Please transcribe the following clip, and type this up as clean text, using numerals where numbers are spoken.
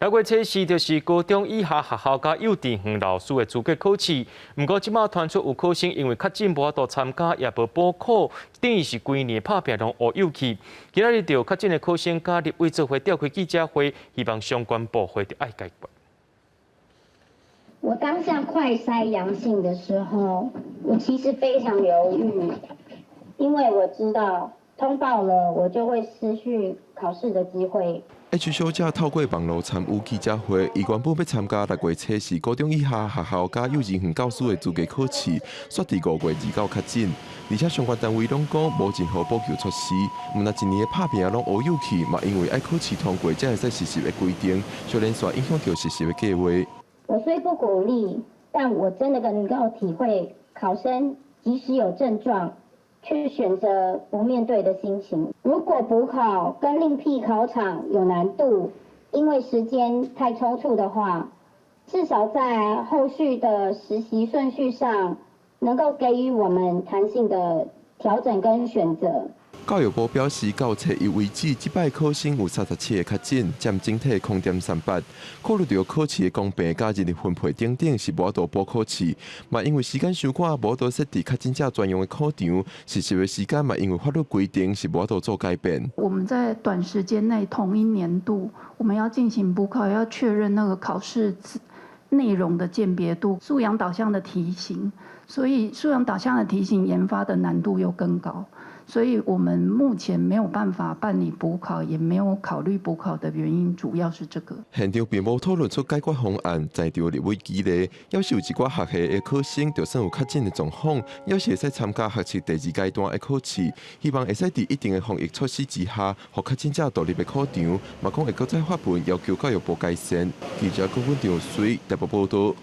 六月測試就是高中以下學校佮幼稚園老師的資格考試，毋過這馬傳出有考生因為確診無法度參加，也無補考，等於是規年拍拚攏烏有去。今仔日著確診的考生佮立委做伙召開記者會，希望相關部會著愛解決。我當下快篩陽性的時候，我其實非常猶豫，因為我知道通報了，我就會失去考試的機會。 H 小姐透過網路參與記者會，伊原本欲參加六月測試高中以下學校佮幼稚園教師的資格考試，煞佇5月29確診，而且相關單位攏講無任何補救措施，毋但一年的拍拚攏烏有去，嘛因為愛考試通過才會使實習的規定，小連續影響著實習的計劃。我雖不鼓勵，但我真的能夠體會考生即使有症狀，卻選擇不面對的心情。如果補考跟另闢考場有難度，因為時間太匆促的話，至少在後續的實習順序上，能夠給予我們彈性的調整跟選擇。教育部表示，到初一為止，這擺考生有37個確診，佔整體0.38。考慮到考試的公平佮人力分配等等，是無法度補考試。嘛，因為時間傷趕，無法度設置確診者專用的考場，實習的時間嘛，因為法律規定是無法度做改變。我們在短時間內同一年度，我們要進行補考，要確認那個考試內容的鑑別度、素養導向的題型，所以素養導向的題型研發的難度又更高。所以我們目前沒有辦法辦理補考，也沒有考慮補考的原因，主要是這個。現場並無討論出解決方案，在場立委基咧，猶是有一寡學系的考生，就算有確診的狀況，猶是會使參加學測第二階段的考試，希望會使佇一定的防疫措施之下，予確診者獨立的考場，嘛講會閣再發文要求教育部改善。記者郭文長水台北報道。